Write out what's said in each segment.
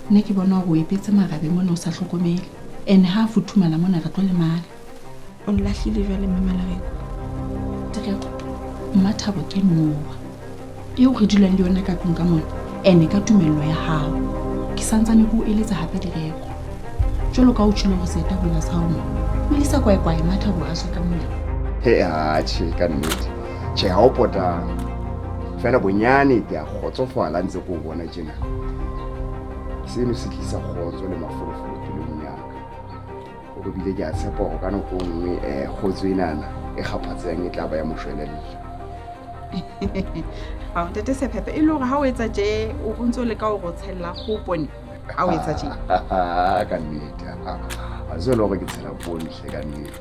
Nna ke bona gore o epetse marabe mona o sa hlokomele. And ha a futhumala mona re tlo lemala. O nlahlile jwale mme Malereko. Direko, Mmathabo ke nowa eo re dulang le yona ka tlung ka mona ene ka tumello ya hao. Ke santsane ke o eletsa hape Direko. Jwalo ka o tjhilo gore seetabola sa hao mo. Melisa kwaekwae Mmathabo a tswe ka mona. He atjhe ka nnete. Tjhe ha o potang. Fela bonyane ke a kgotsofala ntse ke o bona tjena. Seno se tlisa kgotso le mafolofolo pelong ya ka. O bile ke a tshepa hore ka nako e nngwe kgotso enana e kgaphatsehang e tla ba ya moshwelella. Ao ntate Sephephe e le hore ha o etsa tje o ntso leka hore o tshella kgopo ne ha o etsa tje. Ka nnete. Ha se le hore ke tshela poone hle ka nnete.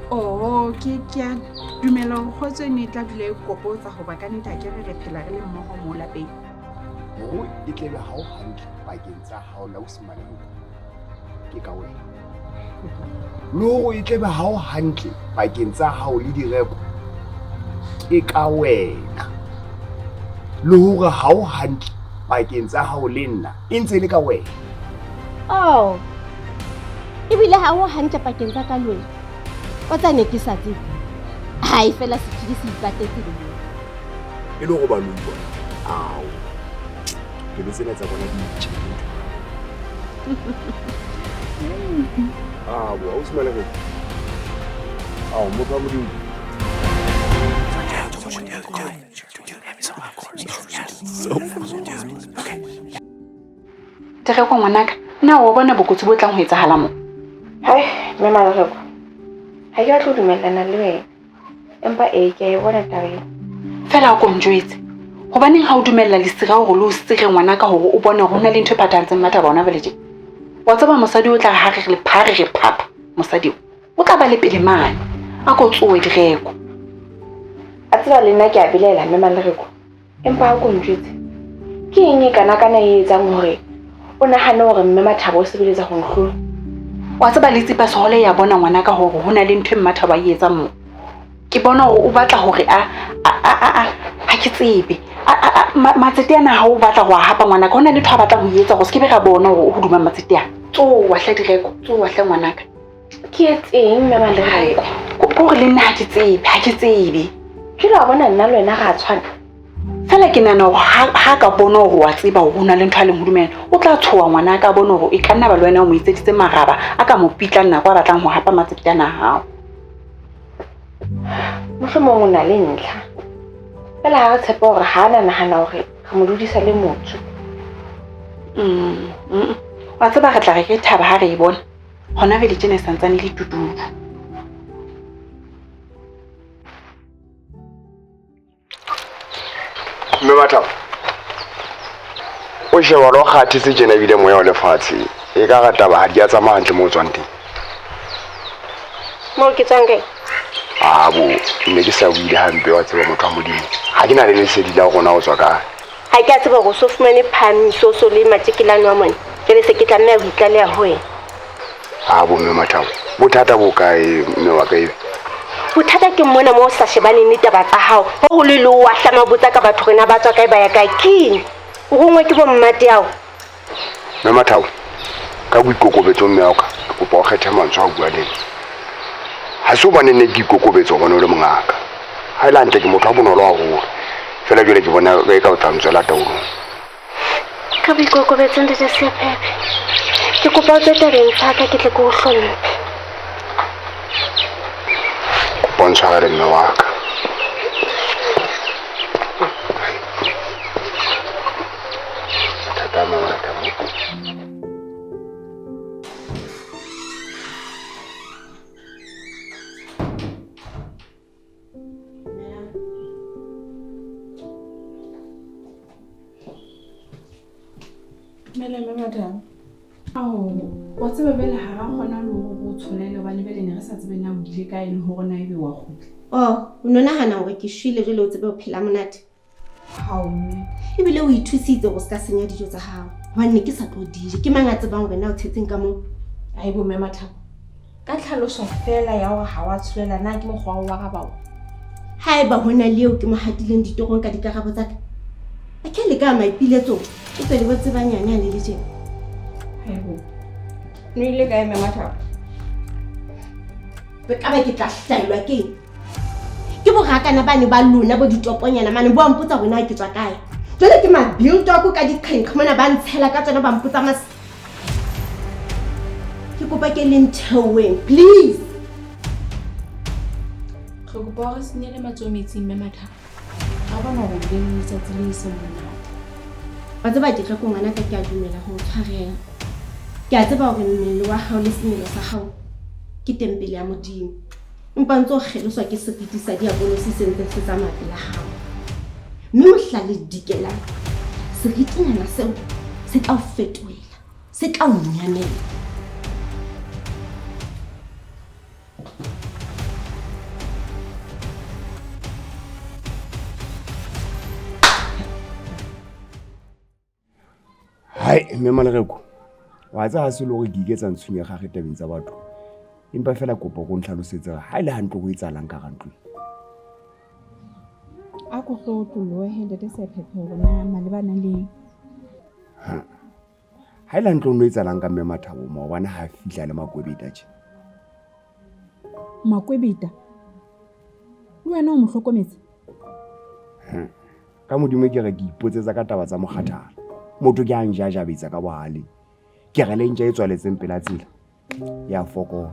Oh, ke ke a dumela hore kgotso eno e tla dula e kopotsa hoba ka nnete ha ke re re phela re le mmoho mo lapeng. Hore e tlebe ha o hantle pakeng tsa hao le ausi Malereko ke ka wena. Le hore e tlebe ha o hantle pakeng tsa hao le Direko ke ka wena. Le hore ha o hantle pakeng tsa hao le nna e ntse e le ka wena. Oh. Ebile ha ho hantle pakeng tsa ka le wena. O tla ne ke sa tsebe. Ha e fela sephiri se ipatetse le nna. E le hore baloi bona. Ao. Pelo tsena tsa bona di itjhebile. Ao, ausi Malereko. Ao, motho wa Modimo. Tereko ngwanaka, na o bona bokotsi bo tlang ho etsahala mo? Hai, mme Malereko. Ha ke batle ho dumellana le wena. Empa ee, ke a e bona taba eo. Fela o ko njwetse. Hobaneng ha o dumella lesira hore le o sire ngwanaka hore o bone hore ho na le ntho e phathahantseng Mmathabo hona jwale tje? Wa tseba mosadi o tla re ha re re pha re re phapha mosadi o. O tla ba le pele mane. A ko tsoe Direko. A tseba le nna ke a belaela mme Malereko. Empa ha ko njwetse. Ke eng e kana-kana e etsang hore o nahane hore mme Mathabo o sebeletsa ho nhlola? Wa tseba le tsipa sehole ya bona ngwanaka hore ho na le ntho e Mmathabo a e etsang mo. Ke bona hore o batla hore a a a a ha ke tsebe. Matsete ana ha o batla ho a hapa ngwanaka ho na le ntho a batlang ho e etsa hore se ke be ra bona hore o hoduma matsete ana. Tsoha hle Direko, tsoha hle ngwanaka. Ke etseng mme Malereko? Ke hore le nna ha ke tsebe, ha ke tsebe. Jwale wa bona nna le wena ra tshwana. Fela ke nahana hore ha ka bona hore wa tseba hore ho na le ntho a leng hodima yena, o tla tshoha ngwana ka bona hore e ka nna ba le wena o mo etseditse maraba a ka mo pitlang nako a batlang ho hapa matsete ana a hao. Mohlomong o na le ntlha. Fela ha re tshepe hore ha a na nahana hore re mo dudisa le motho. Wa tseba re tla re re thaba ha re e bona. Hona jwale tjena e santsane le tutudu. Mme Mathabo, o sheba lo kgathetse tjena ebile moya o lefatshe. E ka re taba ha di a tsamaya hantle mo o tswang teng. Moo ke tswang kae? Abo, ne ke sa buile hampe wa tseba motho wa Modimo. Ha ke na le lesedi la rona o tswa kae. Ha ke a tseba hore o so fumane phahamiso, o so le matjekelane wa mona. Jwale se ke tlameha ho itlaleha ho wena. Abo mme Mathabo, bothata bo kae mme wa ka ebe? Bothata ke mona mo o sa shebaneng le taba tsa hao. Ho ho le le o ahlama botsa ka batho hore na ba tswa kae ba ya kae. Keng? O rongwe ke bo mmate ao. Mme Mathabo, ka boikokobetso mme wa ka, ke kopa o kgethe mantswe a o bua le nna. Ha se hobane nne ke ikokobetsa hobane o le mongaka. Ha e le hantle ke motho wa bonolo haholo. Feela jwale ke bona e ka o tla ntswela taolong. Ka boikokobetso ntate Sephephe, ke kopa o tswe tabeng tsa ka ke tle ke o hlomphe. Kopa o ntshwarele mme wa ka. Mathata a mangata mo. Dumela mme Mathabo. Ao, wa tseba bele ha ra kgona le hore o tsholele hobane bele ne re sa tsebe na o ile kae le hore na ebe wa kgutla. Oh, o no nahana hore ke shwele jwale o tsebe ho phela monate? Hao mme. Ebile o ithusitse hore o ska senya dijo tsa hao. Hobane ne ke sa tlo di ja. Ke mang a tsebang hore na o tshetseng ka moo? Aibo mme Mathabo. Ka tlhaloso fela ya hore ha wa tsholela na ke mokgwa wa araba o. Haeba ho na le eo ke mo hatileng ditorong ka dikarabo tsa ka, a ke le ka maipiletsong. E tswe le bo tsebanyane ha le le tjena. Haebo. No ile kae Mme Mathabo? Ka ba ke tla hlaelwa ke eng? Ke borakana bane ba lona bo ditoponyana mane bo a mpotsa hore na ke tswa kae. Jwale ke ma-build-up ka diqhenqhe mona ba ntshela ka tsona ba mpotsa mas. Ke kopa ke le ntheoeng please. Re kopa hore senyele matsoho metsing Mme Mathabo. Ra bona hore o bile le letsatsi le seng monate. Wa tseba Ditlhoko ngwanaka ke a dumela ho o tshwarela. Ke a tseba hore mmele wa hao le semelo sa hao ke tempele ya Modimo. Empa o ntse o kgeloswa ke seriti sa diabolosi se ntseng se tsamaya pela hao. Mme mohla le dikelang, seritinyana seo se tla o fetohela, se tla o nyamela. Hai, mme Malereko, wa tseba ha se le hore ke iketsa ntshwenyega ge tabeng tsa batho. Empa fela kopo go ntlhalosetse hore ha e le hantle ho etsahalang ka hara ntlo. A ko tlo otlolohe ntate Sephephe hore na malebana le Ha e le hantle ho no etsahalang ka mme Mathabo maobane ha fihla le Makwebeta tje. Makwebeta? Le wena o mo hlokometse? Ka Modimo ke re ke ipotsetsa ka taba tsa mokgathala. Motho ke a njajabetsa ka bohale. Ke re le ntja e tswaletseng pela tsela ya fokola.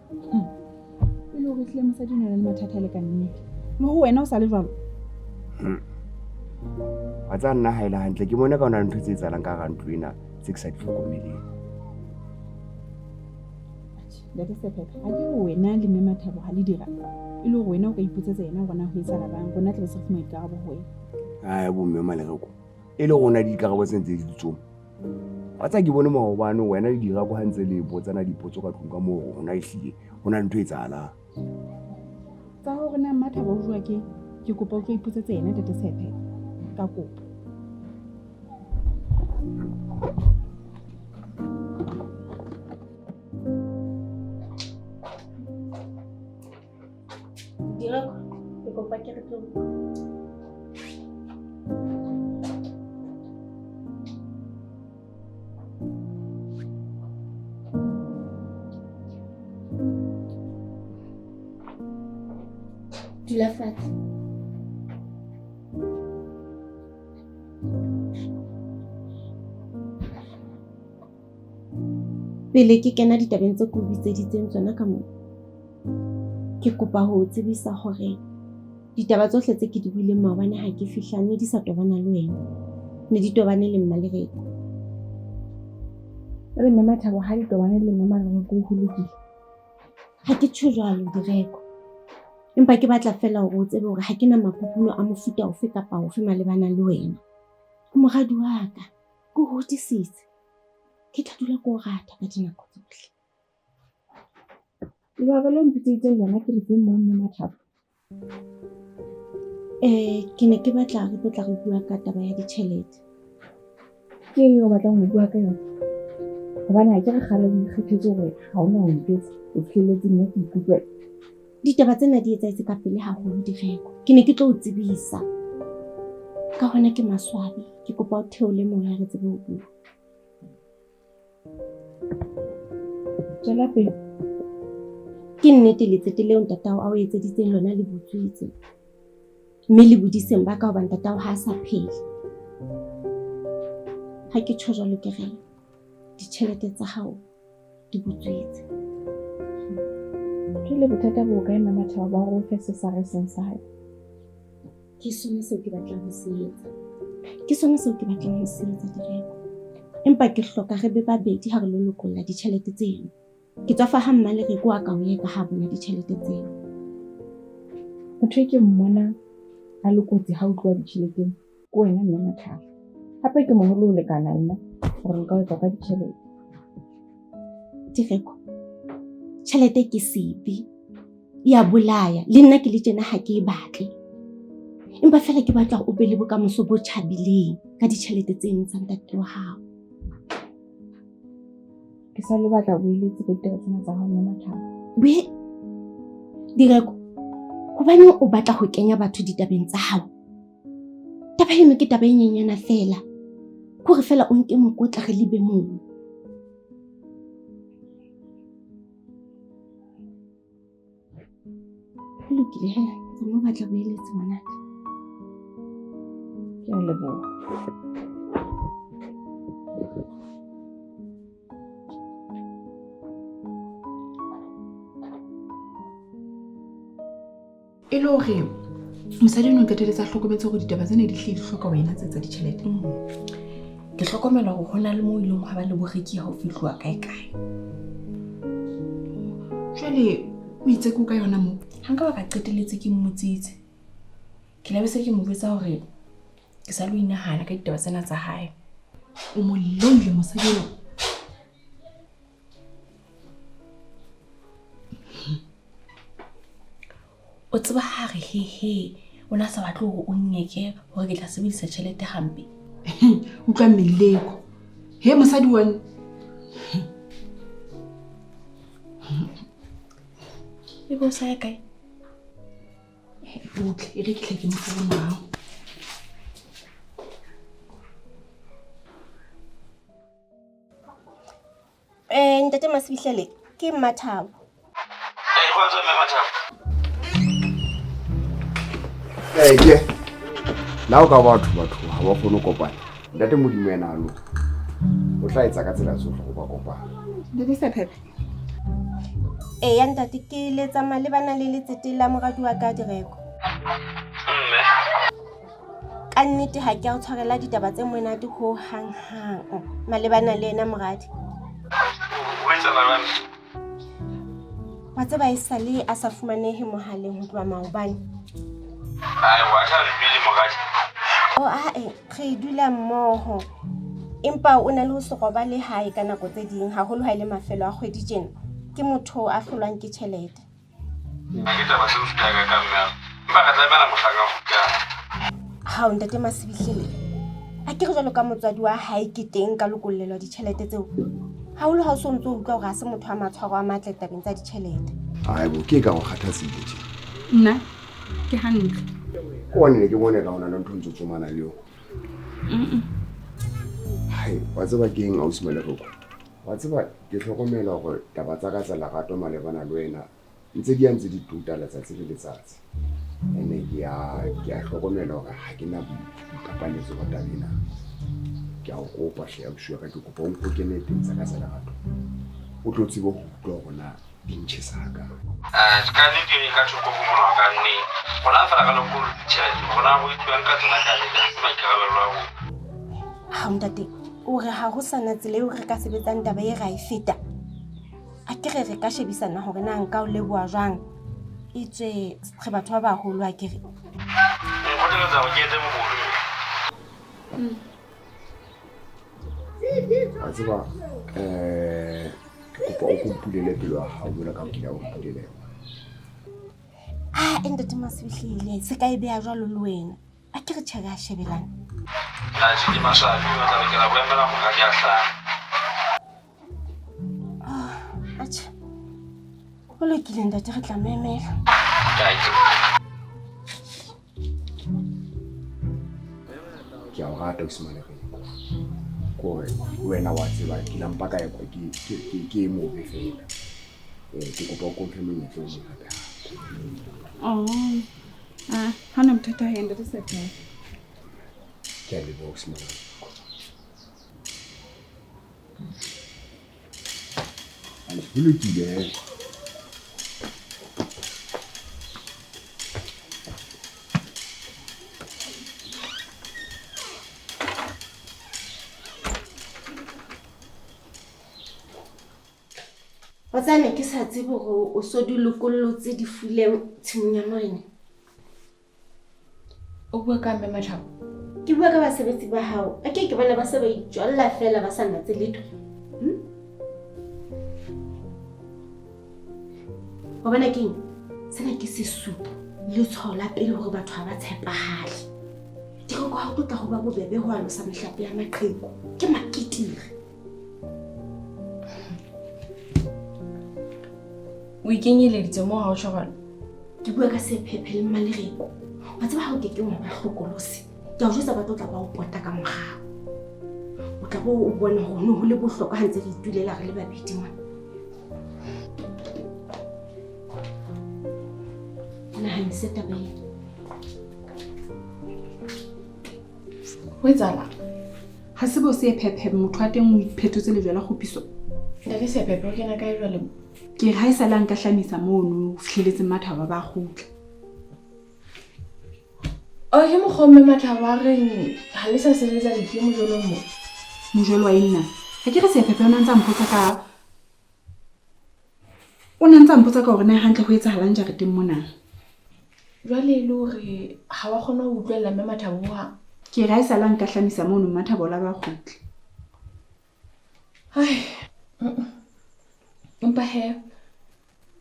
E le hore ehlile mosadi o na le mathata a le ka nnete. Le ho wena o sa le jwalo? Wa tseba nna ha e le hantle ke bona ka hona le ntho tse etsahalang ka hara ntlo ena tse ke sa di hlokomeleng. Ntate Sephephe, ha ke re wena le mme Mathabo ha le dira, e le hore wena o ka ipotsetsa yena hore na ho etsahala bang, rona tlabe se re fumana dikarabo ho wena. Ai bo mme Malereko, e le rona dikarabo tse ntse di tsoma. Wa tseba ke bone maobane wena le Dirako ha ntse le botsana dipotso ka tlung ka moo rona ehlile ho na le ntho e etsahalang. Tsa hore na Mmathabo o jowa ke, ke kopa o tlo ipotsetse yena Ntate Sephephe ka kopo. Direko, ke kopa ke re tlo bua. Dula fatshe. Pele ke kena ditabeng tse ke o bitseditseng tsona ka moo, ke kopa ho o tsebisa hore ditaba tsohle tse ke di buileng maobane ha ke fihla ne di sa tobana le wena, ne di tobane le Mmalereko. Jwale mme Mathabo ha di tobane le mme Malereko ho lokile? Ha ke tjho jwalo Direko, empa ke batla feela hore o tsebe hore ha ke na makukuno a mofuta ofe kapa ofe malebana le wena. O moradi wa ka, ke o hodisitse. Ke tla dula ke o rata ka dinako tsohle. Lebaka leo mpitseditseng lona ke lefeng moo mme Mathabo? Ke ne ke batla re tlo tla re bua ka taba ya ditjhelete. Ke eng eo o batlang ho bua ka yona? Hobane ha ke re kgale o ikgethetse hore ha o na ho ntjwetsa, o fihlelletse nna ke ikutlwela. Ditaba tsena di etsahetse ka pele haholo Direko. Ke ne ke tlo o tsebisa. Ka hona ke maswabi, ke kopa o theole moya re tsebe ho bua. Tswela pele. Ke nnete letsete leo ntatao a o etseditseng lona le butswitse. Mme le bodiseng ba ka hoba ntatao ha a sa phela. Ha ke tjho jwalo ke re ditjhelete tsa hao di butswitse. Jwale bothata bo kae mme Mathabo ba hore o fe se sa re seng sa hae? Ke sona seo ke batlang ho se etsa. Ke sona seo ke batlang ho se etsa Direko. Empa ke hloka re be babedi ha re lo lokolla ditjhelete tseno. Ke tswa fa ha Mmalereko a ka o eka ha bona ditjhelete tseo. Motho e ke mmonang a le kotsi ha o tloha ditjheleteng ke wena mme Mathabo. Hape ke moholo ho lekana nna hore nka etsa ka ditjhelete. Direko, tjhelete ke sebe. Ya bolaya. Le nna ke le tjena ha ke e batle. Empa feela ke batla o be le bokamoso bo tjhabileng ka ditjhelete tseno tsa ntate wa hao. Ke sa le batla boeletsi ka ditaba tsena tsa hao mme Mathabo. Be, Direko, hobaneng o batla ho kenya batho ditabeng tsa hao? Taba eno ke taba e nyenyana feela. Ke hore feela o nke mokotla re lebe moo. Ho lokile he, tsamaya o batla boeletsi ngwanaka. Ke a leboha. E le hore mosadi eno qetelletse a hlokometse hore ditaba tsena di hlile di hloka wena tse tsa ditjhelete. Ke hlokomela hore ho na le moo e leng hwa ba le boreki ha o fihluwa kae kae. Jwale o itse ke o ka yona moo? Ha nka ba ka qetelletse ke mmotsitse. Ke la be se ke mo jwetsa hore ke sa lo inahana ka ditaba tsena tsa hae. O mo loile mosadi eno. O tseba ha re he he, o na sa batle hore o nnyeke hore ke tla sebedisa tjhelete hampe. Utlwa meleko. He mosadi wa Ebe o sa ya kae? Butle, e re ke hle ke mo sale morao. Ntate Masibihlele, ke Mmathabo. Kgotso mme Mathabo. Ke la o ka batho ha ba kgone ho kopana. Ntate Modimo yena a loka. O tla etsa ka tsela tsohle go ba kopana. Ntate Sephephe. Eya ntate, ke letsa malebana le letsete la moradi wa ka Direko. Mme. Ka nnete ha ke a o tshwarela ditaba tse monate ho hang hang malebana le ena moradi. O etsahala jwang? Wa tseba e sale a sa fumanehe mohaleng ho tloha maobane. Ai, wa tla le pele moradi. Oh, ae, re dula mmoho. Empa o na le ho se robale hae ka nako tse ding, haholo ha e le mafelo a kgwedi tjena. Ke motho a hlolwang ke tjhelete. Ha ke taba se o fihla ka mme. Empa re tla emela mohlang a kgutlang. Hao ntate Masibihlele. A ke re jwalo ka motswadi wa hae ke teng ka lokollelwa ditjhelete tseo. Haholo ha o so ntso utlwa hore ha se motho wa matshwaro a matle tabeng tsa ditjhelete. Ai bo, ke ka go kgathatsehile tje. Nna ke hantle. Ko bone ne ke bone ka hona le ntho ntso tsomana le yo. Hai, wa tseba ke eng ausi Malereko? Wa tseba ke hlokomela hore taba tsa ka tsa lerato malebana le wena ntse di ya ntse di tuta letsatsi le letsatsi. Ene ke a hlokomela hore ha ke na boiphapanyetso ba taba ena. Ke a o kopa hle ausi wa ka, ke kopa o nkokele teng tsa ka tsa lerato. O tlo tsebe ho utlwa hore na di ntjhesa hakae. Ka nnete e ka thoko ho molao ka nne. Rona fela re lokolla ditjhelete, rona ho ithuwang ka tsona ka nnete, ha se maikarabelo a rona. Hao ntate, o re ha ho sana tsela eo re ka sebetsang taba e ra e feta. A ke re re ka shebisana hore na nka o leboha jwang. Etswe re batho ba baholo a ke re. Nkgothaletsa hore ke etse bobodu mme. Wa tseba, ke kopa o ko mpulele pelo ya hao jwalo ka ha o kile wa mpulela yona. Ah, ntate Masibihlele, se ka e beha jwalo le wena. A ke re tjhe re a shebelana. Atjhe, ke maswabi, o tla lokela ho emela moradi a hlaha. Ah, atjhe. Ho lokile ntate, re tla memela. Ke a o rata ausi Malereko. Kore wena wa tseba ke la mpa ka ekwa ke e mobe fela. Ke kopa o ko mphe monyetla o mong hape hape. Oh. Ah, ha na bothata he ntate Sephephe. Ke a leboha ausi Malereko. Ho lokile he. Wa tseba ne ke sa tsebe hore o so di lokollotse di fule tshimong ya morena. O bua ka mme Mathabo? Ke bua ka basebetsi ba hao. A ke ke bona ba se ba itjwalla feela ba sa natse letho. Wa bona keng? Sena ke sesupo letshwao la pele hore batho ha ba tshepahale. Direko ha o tlo tla ho ba bobebe ho alosa mehlape ya maqheku. Ke maketire. O ikenyeleditse moo ha o tjho jwalo? Ke bua ka Sephephe le Mmalereko. Wa tseba ha o ke ke wa ba hlokolosi. Ke a o jwetsa ba tlo tla ba o pota ka morao. O tla bo o bona hore ho ne ho le bohlokwa ha ntse re itulela re le babedi mona. Nahanise taba ena. Ho etsahalang? Ha se bo se phephe motho wa teng o iphetotse lejwe la kgopiso. Ntate Sephephe o kena kae jwale mo? Ke re ha e sale a nka hlamisa mono ho fihleletse Mmathabo ba kgutla. O ke mokgwa o mme Mathabo a reng ha le sa sebetsa dife mojolong mo? Mojolo wa eng na? Ha ke re Sephephe o ne a ntse a mpotsa ka o ne a ntse a mpotsa ka hore na hantle ho etsahalang jareteng mona. Jwale e le hore ha wa kgona ho utlwella mme Mathabo hohang? Ke re ha e sale a nka hlamisa mono Mmathabo la ba kgutle. Ai. Empa he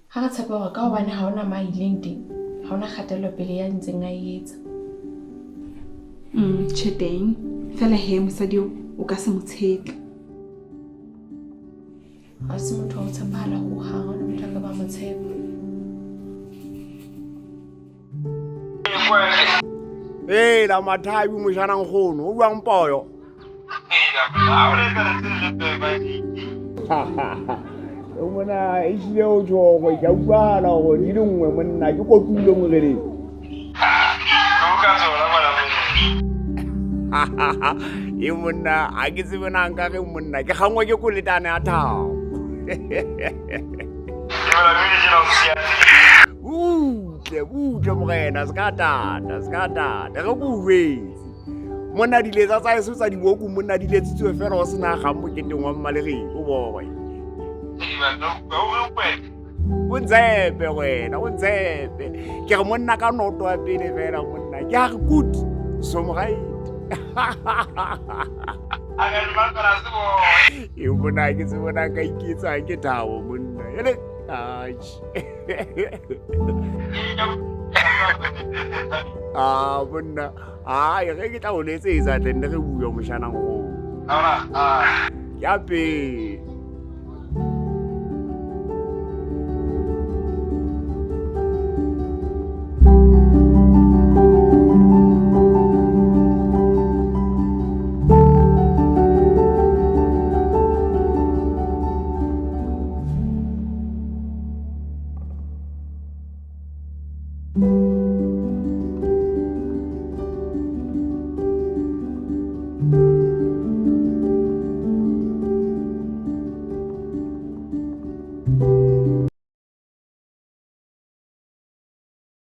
ha re tshepa hore ka hobane ha ona ma ileng teng, ha ona kgatelopele ya ntseng a e etsa. Tjhe teng. Feela he mosadi eo o ka se mo tshepe. Ha se motho wa ho tshepahala hohang, ha hona motho a ka ba mo tshepa. Hela Mathabi mojana nkgono, o buang poyo. O mona ehlile o tjho hore ke a utlwahala hore di le nngwe monna ke kotulo moreneng. E monna ha ke tsebe na nka reng monna ke kgangwa ke koletane ya thabo. Butle butle morena se ka tata se ka tata re ko jwetse. Monna diletsa tsa eso tsa diboko monna di letsitswe fela o sena gang moketeng wa mmalereng o boy. O ntshepe wena o ntshepe ke re monna ka noto ya pele fela monna ke a re good so right. E monna ke se bona ka iketsa ke thabo monna ele atjhe. Ah monna ai ge ke tla o letsetsa tle nne re bua moshanang go. Ke a pele.